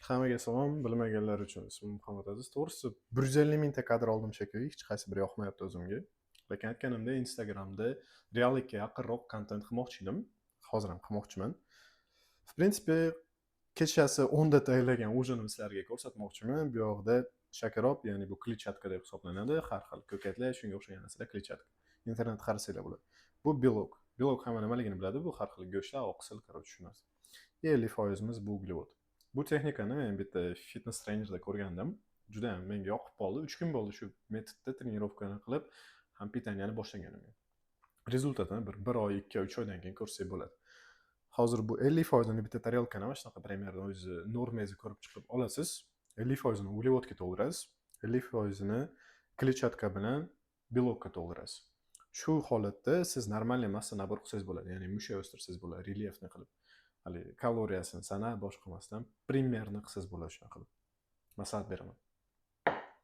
Hammaga salom. Bilmaganlar uchun ismim Muhammad Aziz. To'g'risi, 150 mingta kadr oldim shekilli, hech qaysi biri yoqmayapti o'zimga. Lekin aytganimdek, Instagramda reallikka yaqinroq kontent qilmoqchi edim. Hozir ham qilmoqchiman. В принципе, kechasi 10 da tayyorlagan ужин imni sizlarga ko'rsatmoqchiman. Bu yoqda shakarob, ya'ni bu kletchatka deb hisoblanadi. Har xil ko'katlar, shunga o'xshagan narsalar kletchatka. Internetda qarasanglar bo'ladi. Bu белок. Белок hamma nimaligini biladi. Bu har xil go'shtlar, oqsil, короче, shu narsa. 50%imiz bu углевод. Bu texnikani men bitta fitness trenerda ko'rgandim. Juda ham menga yoqib qoldi. 3 kun bo'ldi shu metodda trenirovkani qilib, ham питания ni boshlaganimga. Результат ini bir oy, 2 oy, 3 oydan keyin ko'rsak bo'ladi. Hozir bu 50%ini bitta tarelkani mana shunaqa примерно o'zi normangizni ko'rib chiqib olasiz. 50%ini углевод ga to'ldirasiz. 50%ini kletchatka bilan белок ka to'ldirasiz. Shu holatda siz нормальный massa набор qilsangiz bo'ladi. Ya'ni mushak o'stirsangiz bo'ladi, рельефный qilib. Haligi kaloriyasini sanab, boshqa qilmasdan примерно qilsangiz bo'ladi shunaqa qilib. Maslahat beraman.